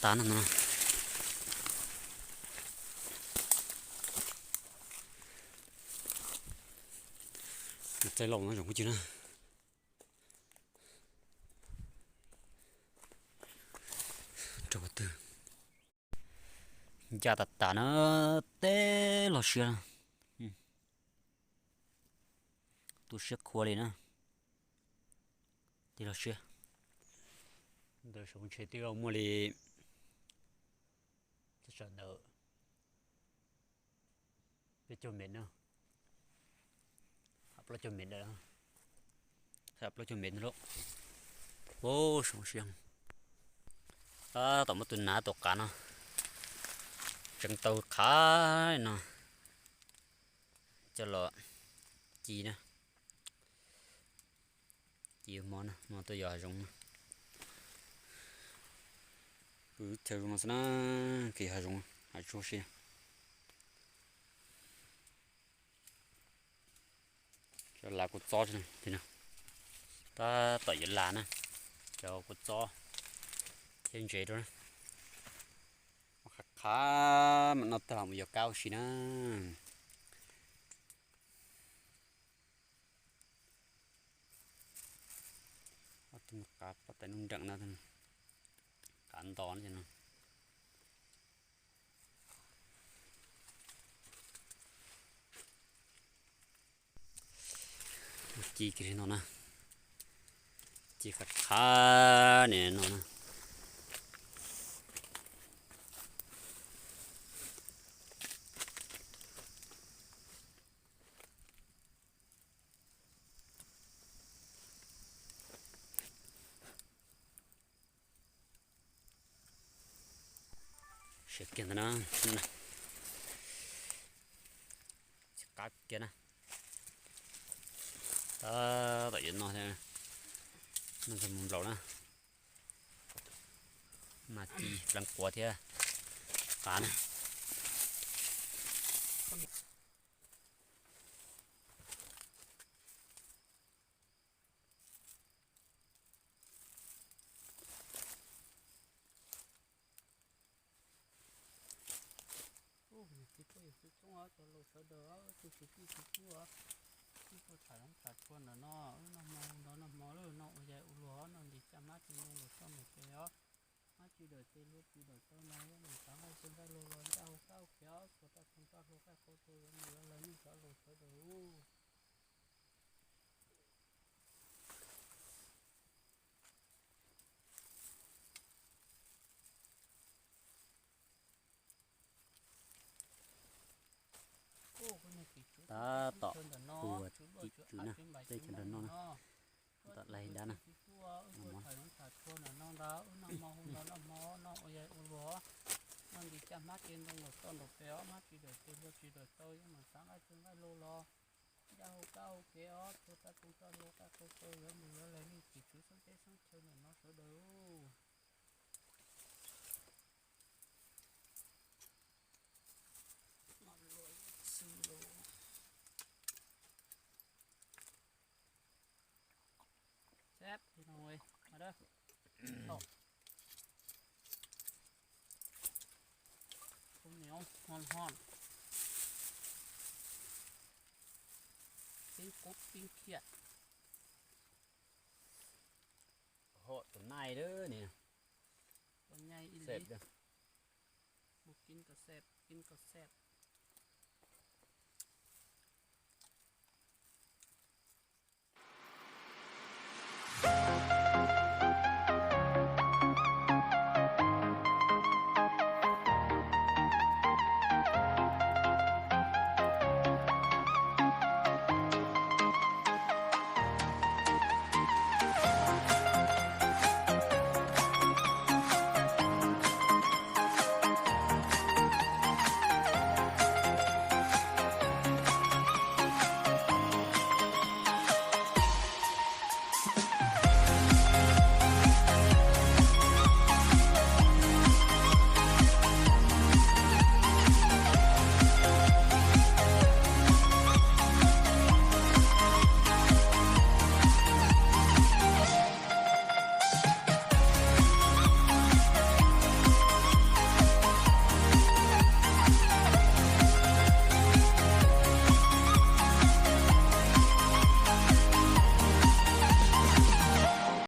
tas no no. Txaij laus no zoo kuj ci na. Rau qhov twg ncaj tas tas na, teb los siab, tu siab qhua li na. Teb los siab. Ntawm saum ntshe twb muaj li sawv ntawm peb caug mev na, plaub caug mev ntawd, plaub caug mev ntawd lauj. Ub, saum siab. Tab tom muab tus nav tus qav no tseev tau qhav no coj los ci na. Ci hmo no tuaj yos hav zoov no. Pw chaw zoo no xwb na, kis hav zoov hav tsuag si. Cov lav kua txob, tab tom yuav las na, cov kua txob thiab ntses rau na. Qhav qhav mam noj tag mus yos kab ua si na. Ob tug qav poj tais nuj nreem no, qav nto no. Ci kiag li no na, ci qhav qhav li no na. Siav kiag ntawd na, qab kiag na. Tab tom yuav noj thiab, noj txog mus nplaum na. Mas ci pleev quav thiab qav na. Ub, niam txiv phooj ywg txhua cov laus sawv daws, tus tsis tij tsis tub, wb tuaj tham hluas tham tshua ntawm no, wb noj hmo ntawd noj hmo lawm, noj ua yaig ua luag, noj ntim caj hmab ci ntoo nraum toj nraum pes os. Hmab tsis dawm tes, hlua tsis dawm taw no, yog mus xav nqaij txiag nqaij luag los ncaj hau kab hau kev os, tsuas raj txoog raj hlua kaj kau tau yuav mus yuav lawv nej cov laus sawv daws. Tab tom hu ua tim tswv na, tej chaw nrog noj na, tom laig dab na. Noj hmo ntawd, wb noj hmo hu ntawd noj hmo, noj ua yaig ua luag, noj ntim caj hmab ci ntoo nraum toj nraum pes os, hmab tsis dawm tes, hlua tsis dawm taw, yog mus xav nqaij txiag nqaij luag los ncaj hau kab hau kev os, tsuas raj txoog raj hlua kaj kau tau yuav mus yuav lawv nej tim tswv xeeb teb xeeb chaw ntawm no sawv daws. Sab, no, no, khô nyob hon hon, pib kub pib khiam. Hom tus nai lawm ni. Tus nai ib li. Mus kin kom xep, kin kom xep.